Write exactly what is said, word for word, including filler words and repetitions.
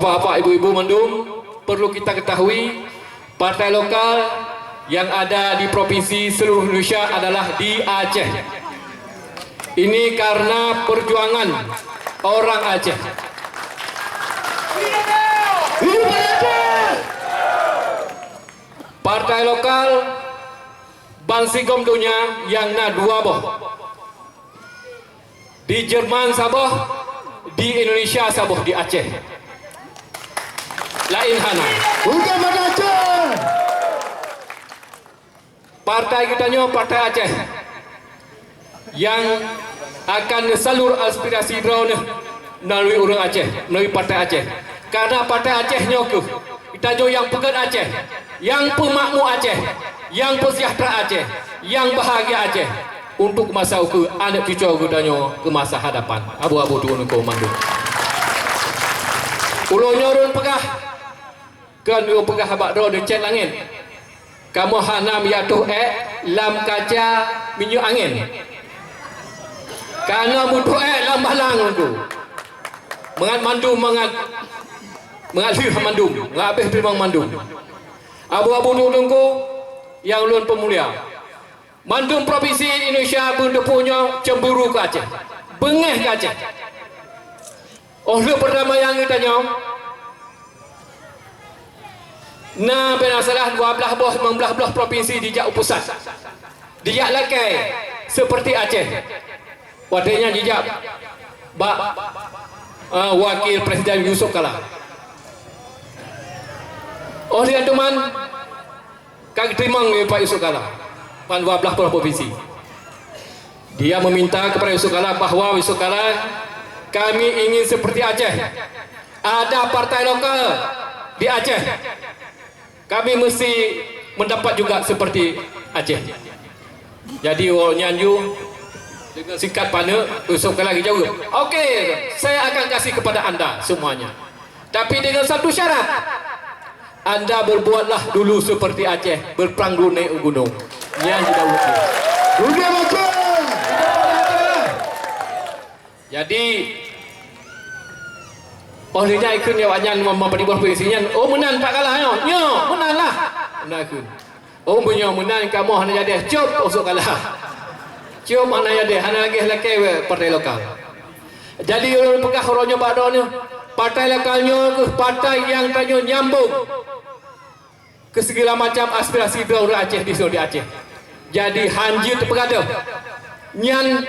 Bapak-bapak, ibu-ibu mandum, perlu kita ketahui, partai lokal yang ada di provinsi seluruh Indonesia adalah di Aceh. Ini karena perjuangan orang Aceh. Hidup Aceh! Partai lokal bansigom donya nyang na dua boh. Di Jerman saboh, di Indonesia saboh, di Aceh. Laén hana. Bukan Banda Aceh. Partai geutanyoe Partai Aceh nyang akan neusalur aspirasi droeneuh melalui ureuëng Aceh, melalui Partai Aceh. Karena Partai Aceh nyoe keuh geutanyoe nyang peugét Aceh, nyang peumakmu Aceh, nyang peusejahtera Aceh, nyang bahagia Aceh untuk masa ukeue aneuk cucoe geutanyoe keu masa hadapan. Abu-abu tuan ko mandum. Ulôn nyoe ulôn peugah, kon ulôn peugah bak droeneuh cit langét. Kamoe hana meujatoh ék lam kaca minyeuk angén. Kana meutoh ék lam balang tu. Mangat mandum, mangat, mangat lheueh mandum, mangat abéh teurimong mandum. Abu-abu tuan ko nyang ulôn peumulia. Mandum provinsi Indonesia beuneupeue nyoe cemburu keu Aceh, beungéh keu Aceh. Óh lheueh perdamaian geutanyoe, na bina salah dua belas boh, limong belas boh provinsi dijak u pusat, dijak lakée seperti Aceh. Watée nyan jijak bak, eh, wakil presiden Yusuf Kala. Óh lheueh nyan teuma ka geuteurimong lé Pak Yusuf Kala ban dua belas boh provinsi. Dia meminta kepada Yusuf Kala bahwa, Yusuf Kala, kami ingin seperti Aceh. Ada partai lokal di Aceh. Kami mesti mendapat juga seperti Aceh. Jadi, awak nyan ju dengan singkat paneuk, Yusuf Kala geujaweueb, "Oke, saya akan kasih kepada anda semuanya. Tapi dengan satu syarat, anda berbuatlah dulu seperti Aceh, berperang dulu naik gunung." Nyan jidaweueb. Jadi, óh lheueh nyan ikheun awak nyan meubri boh provinsi nyan, "Oh, meunan Pak Kala nyoe?" "Nyoe, meunan lah." Meunan ikheun. "Oh, meunyoe meunan kamoe hana jadi, cop Yusuf Kala. Cop hana jadi, hana lagée lakée partai lokal." Jadi, ulôn peugah uroe nyoe bak droeneuh, partai lokal nyoe keuh partai nyang tanyoe nyambong keu segala macam aspirasi droe ureuëng Aceh di sinoe di Aceh. Jadi, han jeuet teupeugah deuh. Nyan